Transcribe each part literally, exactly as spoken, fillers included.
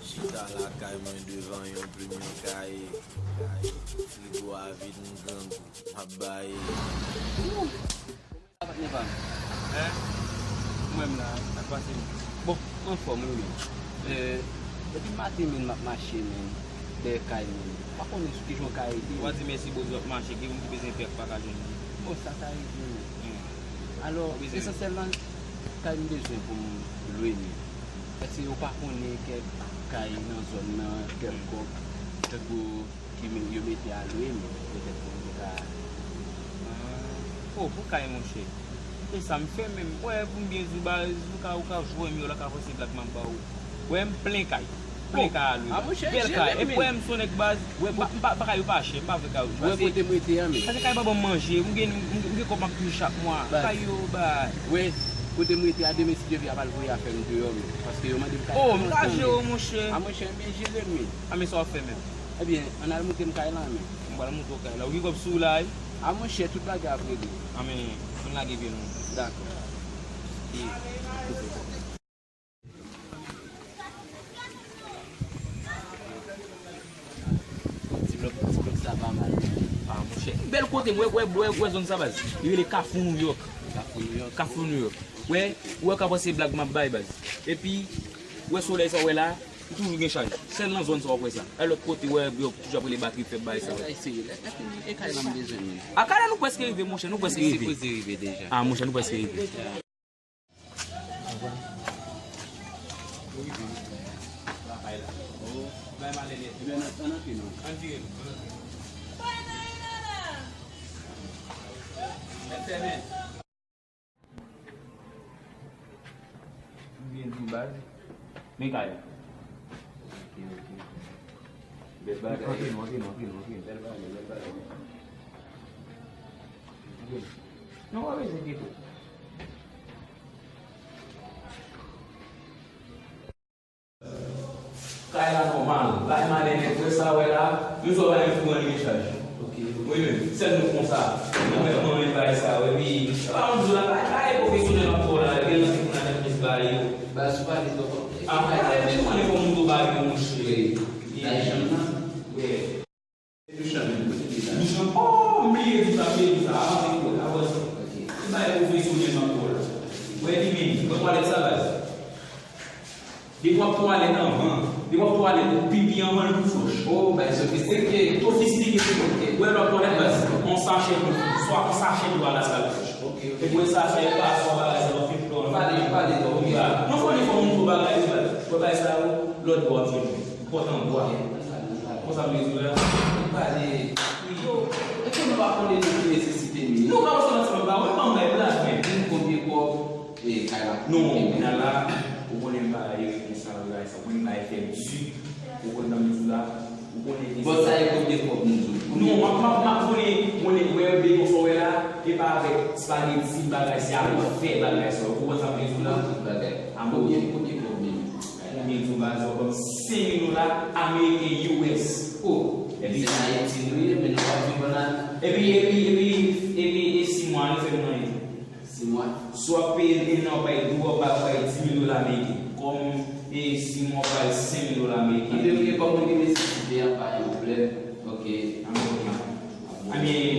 Chita lakay mwen devan yon plim, yon kaye, kaye. Frigo a vid, m grangou, m ap baye. Sa patnè pa m. Hein? Ou menm la, sa k pase? Bon, m anfòm wi men. Eh, depi maten men m ap mache men, dèyè kay men. M pa konnen sou ki jan kay ede. Ou pa di mèsi Bondye w ap mache, gen moun ki bezwen pè k pa ka jwenn li. Bon, sa ka rive men. Hmm. Alò, esansyèlman, kay m bezwen pou m lwe men. Èske ou pa konnen kèk kay nan zòn nan, kèlkonk, tankou ki men yo mete a lwe m, petèt pou m te ka. Ah. Oh, pou kay, monchè. E sa m fè menm. Wè, pou m byen di w, baz, ou ka, ou ka jwe m yo la, ka fè se blag m ap ba ou. Wè, m plen kay. Plen kay a lwe, baz. Bèl kay. Epi wè, m se yon nèg, baz, m pa, m pa, m pa kay yo pa chè, m pa vle kay yo. Wè, kote m rete a, men. Sa se kay pa ban m manje, m gen, m gen kòb m ap touche chak mwa. Kay yo, baz. Wè, kote m rete a, demen, si Dye vle, y ap al voye afè m deyò, men. Paske yo mande m kay. Oh, m ka jere w, monchè. A, monchè, men jere m, men. A, men sa w ap fè menm? Ebyen, ann al moute m kay la, men. M pral moute w kay la. Ou gen kòb sou w la, wi? A, monchè, tout bagay ap regle. A, men, ann lage pye nou. Dakò. Ti blòk, ti blòk sa pa mal. A, monchè. Bèl kote, m wè, wè, wè, wè zòn sa, baz. Li rele Kafou Nouyòk. Kafou Nouyòk. Kafou Nouyòk. Wè, wè, ka panse blag m ap bay, baz. Epi, wè solèy sa, wè la, li toujou gen chaj. Sèl nan zòn sa, w ap wè sa. E lòt kote, wè, yo toujou ap rele batri fèb, bagay sa, wè. Ay, serye, e, e, e kay la m bezwen, men. A, kay la nou prèske rive, monchè, nou prèske rive. Sipoze rive deja. A, monchè, nou prèske rive. Byen di baz. Men kay la. Ok, ok. Bèl bagay. Antre nou, antre nou, antre nou, antre nou. Bèl bagay, bèl bagay. Antre nou. Nou pa bezwen geto. Kay la nòmal. Bay malè nèt, wè sa wè la. Yon sò bay yon fou an li gen chaj. Ok. Wi, men, sèl nou konsa. Mwen, mwen, mwen, bay sa, wè, wi. Sa pa yon djòl la, bay, bay pwofesyonèl ankò la, gen nan ti moun nan plis bay yo. Bay sou pale twòp. A, bay, bay, men mwen, fò moun tou bay yo, monchè. Wi. Bay janm nan. Wi. Douchan menm, kote li la? Douchan, oh, m bliye di sa, bliye di sa, avanse, avanse. Ok. Li bay pwofesyonèl ankò la. Wè li menm, wè twalèt sa baz. Depi w ap twalèt anvan, depi w ap twalèt, pipi anvan l pou flòch. Oh, bay sofistike. Sofistike, ok. Wè lè w ap twalèt baz, yon sachè dlo, swa yon sachè dlo a la sal flòch. Ok, ok. Epi wè sachè pa, swa bagay sa, w ap fin pran. Pale, pale, non, fò li fò moun fò bagay yo baz. Wè bagay sa yo, lòt bò w ap jwenn yo. Pòt an bwa. Konsa m bezwen la. Pale. Yo, èske nou pa konnen nou ki nesesite nou? Nou ka wè sa nan ti mwen ba, wè ban m bay blag, men. Moun konbyen kòb, e, kay la? Non, kounye a la, ou konnen m pa rele konsa, bagay sa, ou konnen m pa F M du, ou konnen sa m di w la, ou konnen. Bon, sa e konbyen kòb nou di w? Non, m ap, m ap, m ap konnen, konnen, wè, beyon sa w wè la, e pa avèk spaghetti, bagay, se avèk fè, bagay sa, ou konprann sa m vle di w la? Tout bagay. A, bon. Konbyen, konbyen kòb menm? Konbyen di w baz, w ap ban m senk mil dola ameriken U S. Oh, epi se Ayiti nou ye, men nou pa viv ann Ayiti. Epi, epi, epi, epi, e sis mwa, nou fè m nan yon. Sis mwa? Si w ap peye l en an, w ap bay dou, w ap bay, w ap bay dis mil dola ameriken. Kòm, e sis mwa, w ap bay senk mil dola ameriken. Anben, oke, kòm ou gen nesesite a, pa gen pwoblèm. Ok. Anben, ok. Anben,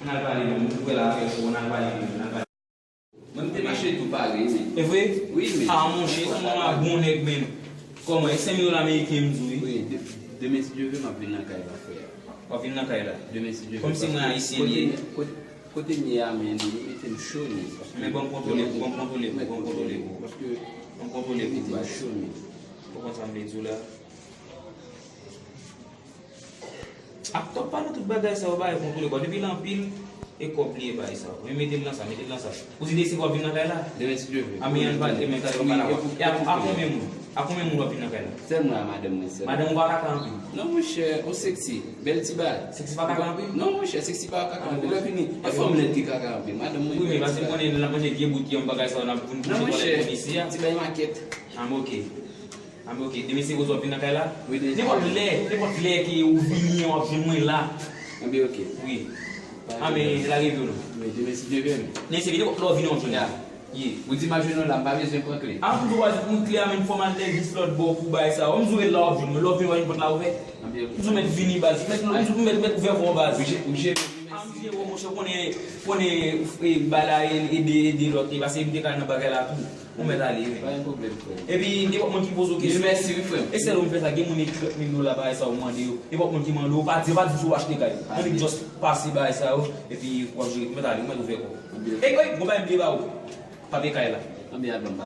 ann al pale non, m wè la fè cho, ann al pale non, ann al pale. Mwen, m te mache tou pare, men. E vre? Wi, men. A, monchè, kòman w ap bon nèg, men? Kòman? E senk mil dola ameriken m di w, wi. Wi, de-, demen, si Dye vle, m ap vin nan kay la, frè. W ap vin nan kay la? Demen, si Dye vle. Kòmsi mwen ayisyen li ye. Kote, kote, kote m ye a, men, li mete m cho, men. Men ban m kontwole pou, ban m kontwole pou, ban m kontwole pou. Paske, ban m kontwole pou, mete m cho, men. Ou konn sa m vle di w la? Ak tòp pa nan tout bagay sa yo, bagay kontwole, bon, depi l anpil, e kòb li ye bagay sa yo. Men mete l nan sa, mete l nan sa. Ou di demen w ap vin nan kay la? Demen, si Dye vle. A, men ann pale, men kay la pa la. E a, a konbyen moun? A konbyen moun w ap vin nan kay la? Sèl mwen a madanm mwen sèl. Madanm ou pa kaka anpil? Non, monchè, on sexy. Bèl ti bagay. Sexy pa kaka anpil? Non, monchè, sexy pa kaka anpil. Lè fini, e fanm nèt ki kaka anpil. Madanm mwen. Wi, men paske m konnen lè n ap manje vye bout, yon bagay sa yo, n ap vin touche twalèt moun isi a. Ti bagay makèt. A, men oke. A, men oke. Demen se kote w ap vin nan kay la? Wi, demen. Nenpòt lè, nenpòt lè ke ou vini an, w ap jwenn mwen la. Anben, oke. Wi. A, men lage pye w non. Wi, demen si Dye vle. Men se nenpòt lè w vini an, w ap jwenn mwen. Ya. Ye, ou di m ap jwenn ou la, m pa bezwen pran kle. A, m di w pa di pou kle a, men fò m al lè jis lòt bò pou bagay sa. Ou m di w la w ap jwenn mwen, lè w vini w pa jwenn pòt la ouvè. M di w mèt vini baz, mèt, m di w mèt, mèt ouvè pou w baz. Ou je-, ou jere wi, mèsi. A, m jere w, monchè, konnen, konnen, e, bagay la, e, ede, ede lòt, e, paske m te ka nan bagay la tou. Ou mèt ale wi. Pa gen pwoblèm, frè. Epi, nenpòt moun ki poze w kesyon. Mèsi wi, frè m. E sèl ou m fè sa, gen moun ki trant mil dola bagay sa ou mande yo. Nenpòt moun ki mande w, pa di, pa di w achte kay. Annik just pase bagay sa yo, epi w ap jere, ou mèt ale, ou mèt ouvè kò w. E, e, gon bagay m bliye ba ou. Papye kay la. Anben, al ban m.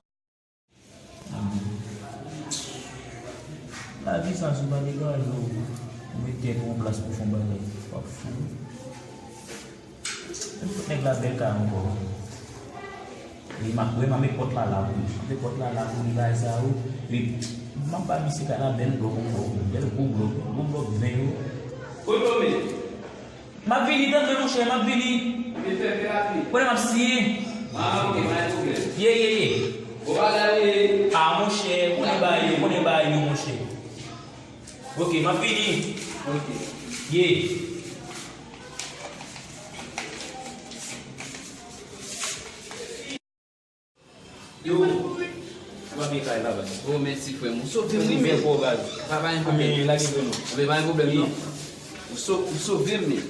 Lavi sa, si w pa deganje w, ou met tèt ou an plas pou fè yon bagay, w ap fou. Tout nèg la bèl kay ankò. E m ap, wi, m ap met pòt la la pou li. M ap met pòt la la pou li, bagay sa yo. Wi, m ap ba misye kay la bèl blòk ankò. Bèl gwo blòk, gwo blòk ven yo. Kote w ye? M ap vini, tann mwen, monchè, m ap vini. Konnen m ap siye. Ah, ok, pa gen pwoblèm. Ye, ye, ye. Bon bagay, ye. Ah, monchè, konnen bagay yo, konnen bagay yo, monchè. Ok, m ap vini. Ok. Ye. Yo, papye kay la, baz. Oh, mèsi, frè m. Ou sove m, wi, men. Baz. Pa, pa gen pwoblèm. Men, lage do nou. Men pa gen pwoblèm, non. Ou so-, ou sove m, men.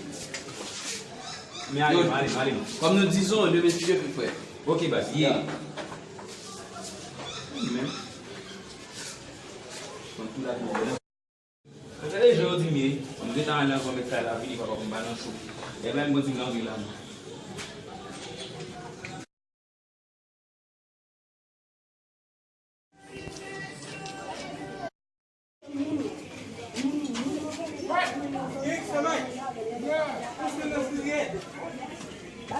Men ale, ale, ale. Kòm nou dizon, demen, si Dye vle, frè. Ok, baz. Ye. Men. Mwen tou la, tou la. Mwen tande jan yo di m ye, m gentan al nan van mèt kay la vini, papa, pou m pa nan cho. Lè menm bon di m nan vil la, non.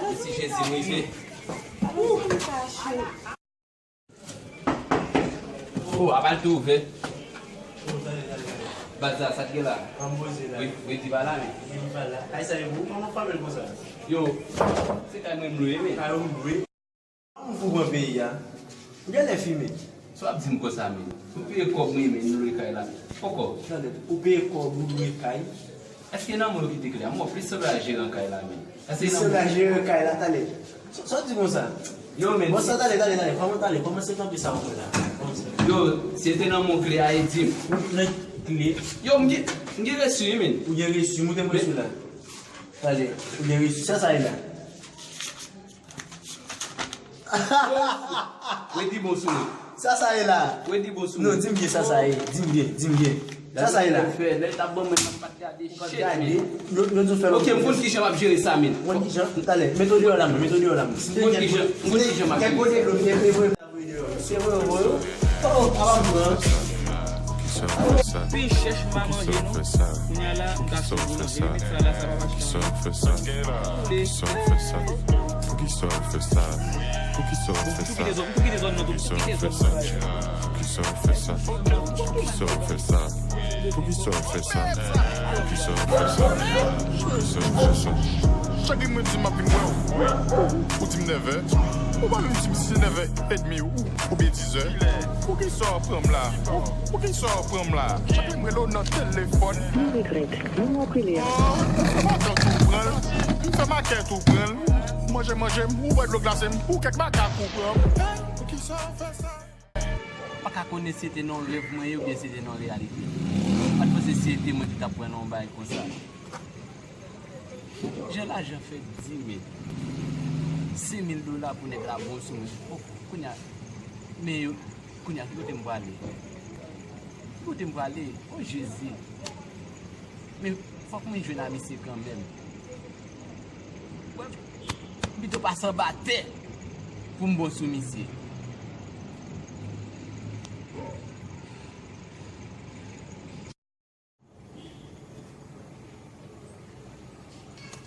Mèsi Jezi, m rive. Oh, apa l tou ouvè? Baz la, sa k gen la? Wi, wi, di pa la, men. Yo, se kay mwen m lwe, men. Kay ou m lwe? M fou pran peyi a. M genlè fimen. Sa w ap di m konsa, men? Ou peye kòb mwen, men, m lwe kay la. Poko. Tande, ou peye kòb, ou lwe kay. Èske nan mwen yo kite kle a? Mwen plis sanble a jeran kay la, men. Èske nan mwen? Plis sanble a jeran kay la, talè. Sa, sa w di konsa? Yo, men. Bon, sa, talè, talè, talè. Kòman, talè, kòman se kanpe sa w fè la? Kòman se? Yo, si te nan mwen kle a, e di m. Ou nan kle? Yo, m gen, m gen resi, wi, men. Ou gen resi, moute m resi la. Talè, ou gen resi. Sa, sa ye la. Wè di bon sou mwen. Sa sa ye la? Wè di bon sou mwen. Non, di m byen sa sa ye. Di m byen, di m byen. Sa sa ye la? Fè, lè l t ap ban mwen, m pa t gade shit, men. Ou pa t gade? Yo, yo di w fè l. Ok, m konn kijan m ap jere sa, men. Ou konn kijan? Talè, mete w deyò la, mwen, mete w deyò la, mwen. M konn kijan, m konn kijan m ap jere sa. Se vre, vre. Oh, apa m pran? Poukisa w fè sa? Poukisa w fè sa? Poukisa w fè sa? Poukisa w fè sa? Poukisa w fè sa? Poukisa w fè sa? Poukisa w fè sa? Poukisa w fè sa? Poukisa w fè sa? Poukisa w fè sa? Poukisa w fè sa? Poukisa w fè sa? Poukisa w fè sa? Chak jou mwen di m ap vin wè w, ou di m nèf è. Ou pa menm di m si se nèf è edmi ou, oubyen diz è. Poukisa w pran m la? Poukisa w pran m la? Chak lè m rele w nan telefòn. Je regrette, non apelé. Oh, m fè makak ou pran l. M fè makak ou pran l. Manje, manje m, ou bwè dlo glase m, ou kèk makak ou pran m. Poukisa w fè sa? M pa ka konnen si se te nan rèv mwen ye oubyen si se te nan reyalite. M pa t panse si se te mwen ki t ap pran nan yon bagay konsa. Jan lajan fè di, men, senk mil dola pou nèg la bon sou mwen. Bon, kounye a, men yo, kounye a, ki kote m prale? Ki kote m prale? O Jezi! Men, fòk mwen jwenn a misye kanmenm. Bon, m pito pase anba tè pou m bon sou misye.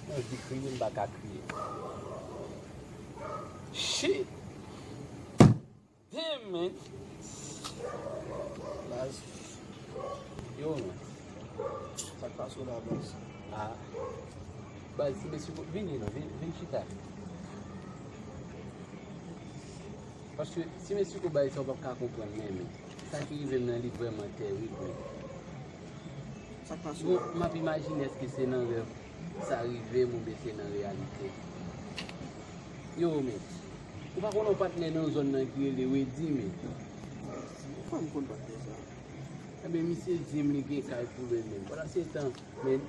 Mwen anvi kriye, m pa ka kriye. Shit! Damn, man! Baz. Yo, man. Sa k pase w la, baz? Ah. Baz, si mesye, vini non, vin, vin chita. Paske si mesye ko bay sa, w p ap ka konprann, men, men. Sa ki rive m nan, li vrèman tèrib, men. Sa k pase w? Bon, m ap imajine èske se nan rèv sa rive m oubyen se nan reyalite. Yo, men. Ou pa konn yon patnè nan zòn nan ki rele Wedi, men. Fò m konn patnè sa. Enben, misye di m li gen kay pou lwe, men. Pandan se tan, men,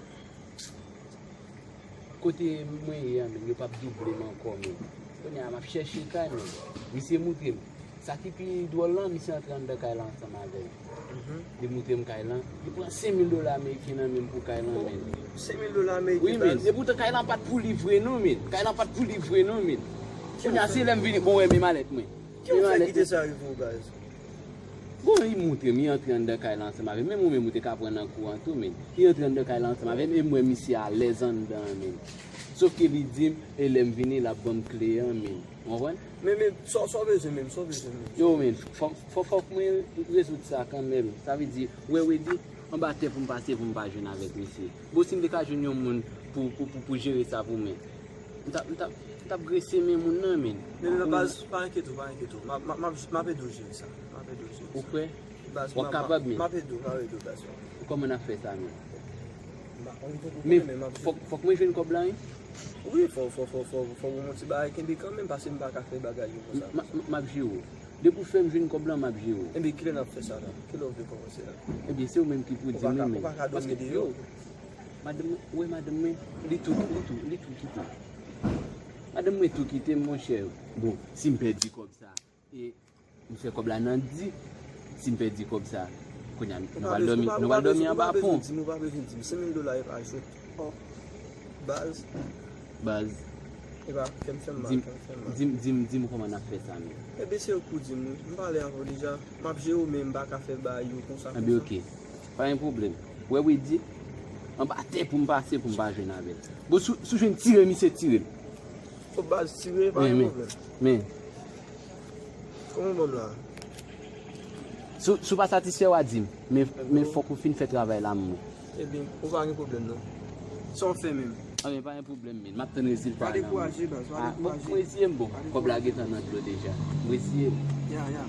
kote mwen ye a, men, yo p ap double m ankò, men. Kounye a, m ap chèche kay, men. Misye moutre m. Sa ki pi dwòl lan, misye antre anndan kay la ansanm avè m. Li moutre m kay lan. Li pran senk mil dola ameriken nan men m pou kay lan, men. Senk mil dola ameriken, wi, men. E poutan kay lan pa t pou li vre, non, men. Kay lan pa t pou li vre, non, men. Kounye a, se lè m vini, bon, wè, men malèt mwen. Ki ou fè kite sa rive w, baz? Bon, li moutre m, li antre anndan kay lan ansanm avè m. Menm ou menm, ou te ka pran nan kou an tou, men. Li antre anndan kay lan ansanm avè m, e m wè misye alèz anndan an, men. Sòf ke li di m, e lè m vini, l ap ban m kle an, men. Ou konprann? Men, men, sa, sa w bezwen menm, sa w bezwen menm? Yo, men, fò, fò, fòk mwen rezoud sa kanmenm. Sa vle di, wè, Wedi, anba tè pou m pase, pou m pa jwenn avèk misye. Bon, si m te ka jwenn yon moun pou, pou, pou, pou jere sa pou mwen. M t ap, m t ap, m t ap grese men moun nan, men. Men, men, baz, pa enkyete w, pa enkyete w. M ap, m ap, m ap, m ap ede w jere sa. M ap ede w jere sa. Ou kwè? Baz, w ap kapab, men. M ap ede w, m ap ede w, baz. Kòman n ap fè sa, men? M pa konn poko konnen, men m ap jere. Fòk, fòk mwen jwenn kòb la, wi? Wi, fò, fò, fò, fò, fò w yon ti bagay kenbe kanmenm, paske m pa ka fè bagay yo konsa. M, m, m ap jere w. Depi w fè m jwenn kòb la, m ap jere w. Enben, kilè n ap fè sa la? Kilè w vle kòmanse la? Enben, se ou menm ki pou di m, men. Ou pa ka, ou pa ka dòmi deyò. Yo, madanm, ou wè madanm mwen, li tou, li tou, li tou kite m. Madanm mwen tou kite m, monchè. Bon, si m pèdi kòb sa, e m fè kòb la nan di, si m pèdi kòb sa, kounye a, nou pral dòmi, nou pral dòmi anba pon. Ou pa bezwen di m, ou pa bezwen di m. Senk mil dola e pa jwèt. Baz. Baz. Epa, kè m fè m mal, kè m fè m mal. Di m, di m, di m kòman n ap fè sa, men. Ebyen, se ou k pou di m, wi. M pale avè w deja. M ap jere w, men m pa ka fè bagay yo konsa, konsa. Ebyen, oke. Pa gen pwoblèm. Wè, Wedi, anba tè pou m pase, pou m pa jwenn avè l. Bon, si w, si w jwenn tire, misye tire m. Fò baz tire, pa gen pwoblèm. Men. Kòman w ban m la? Si, si w pa satisfè, w a di m. Men, men fòk ou fin fè travay la, mwen. Ebyen, ou pa gen pwoblèm, non. Sa w fè menm? Anben, pa gen pwoblèm, men. M ap tann rezilta a nan men. Pa dekouraje, baz, pa dekouraje. Mwen eseye m, bon. Kòb la gentan nan dlo deja. Mwen eseye m. Ya, ya.